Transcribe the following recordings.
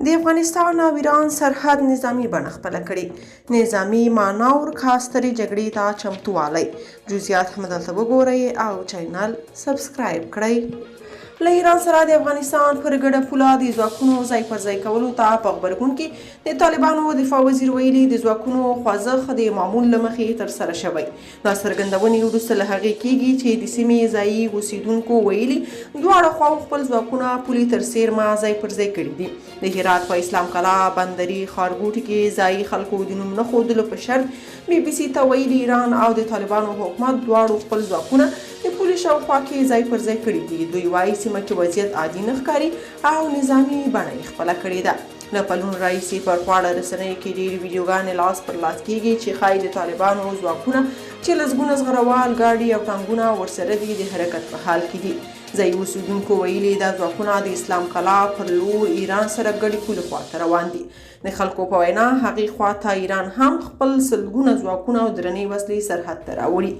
د افغانستان او ایران سرحد نظامي بڼه خپله کړې، نظامي مانور کا سترې جګړې ته چمتووالی. جزئیات هم دلته وګورئ او چینل سبسکرایب کړئ. له ایران سره د افغانستان پر ګډه پوله د ځواکونو ځای پر ځای کولو ته په غبرګون کې د طالبانو دفاع وزیر ویلي، د ځواکونو خوځښت د معمول له مخې ترسره شوی. دا څرګندونې وروسته له هغې کېږي چې د سیمې ځایي اوسېدونکو ویلي، دواړه خواوو خپل ځواکونه پولې تر څېرمه ځای پر ځای کړي دي. د هرات په اسلام کلا بندري ښارګوټي کې ځایي خلکو د نوم نه ښودلو په شرط بي بي سي ته ویلي، ایران او د طالبانو حکومت دواړو خپل ځواکونه د پولې شاوخوا کې ځای پر ځای کړي دي. دوی وايي، سیمه کې وضعیت عادي نه ښکاري او نظامي بڼه یې خپله کړې ده. له پلونو راهیسې پر خواله رسنیو کې ډېرې ویډیوګانې لاس پر لاس کېږي چې ښايي د طالبانو ځواکونه چې لسګونه زغروال ګاډي او ټانګونه ورسره دي، د حرکت په حال کې دي. ځایي اوسېدونکو ویلي، دا ځواکونه د اسلام کلا پر لور ایران سره ګډې پولې خوا ته روان دي. د خلکو په وینا، هغې خوا ته ایران هم خپل سلګونه ځواکونه او درنې وسلې سرحد ته راوړي.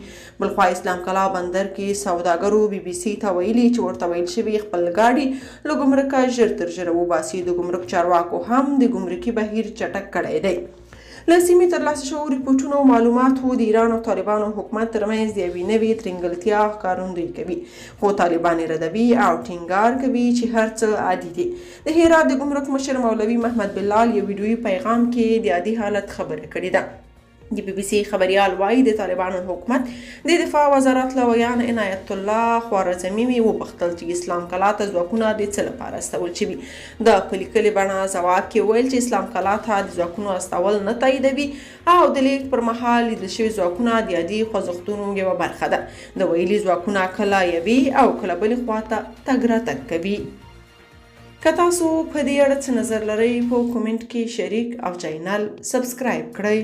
بلخوا اسلام کلا بندر کې سوداګرو بي بي سي ته ویلي چې ورته ویل شوي خپل ګاډي له ګمرکه ژر تر ژره وباسي. د ګمرک چارواکو هم د ګمرکي بهیر چټک کړی دی. له سیمې ترلاسه شوو رپوټونو او معلوماتو د ایران او طالبانو حکومت ترمنځ د یوې نوې ترینګلتیا ښکارندوی کوي، خو طالبان یې ردوي او ټینګار کوي چې هر څه عادي دي. د هرات د ګمرک مشر مولوي محمد بلال یو ویډیويي پیغام کې د عادي حالت خبره کړې ده. د بي بي سي خبریال وايي، د طالبانو حکومت د دفاع وزارت له ویاند عنایت الله خوارزمي مې وپوښتل چې اسلام کلا ته ځواکونه د څه لپاره استول شوي. ده په لیکلې بڼه ځواب کې وویل چې اسلام کلا ته د ځواکونو استول نه تاییدوي او د لېږد پر مهال لیدل شوي ځواکونه د عادي خوځښتونو یوه برخه ده. ده ویلي، ځواکونه کله یوې او کله بلې خوا ته تګ راتګ کوي. که تاسو په دې اړه څه نظر لرئ، په کومنټ کې شریک او چینل سبسکرایب کړئ.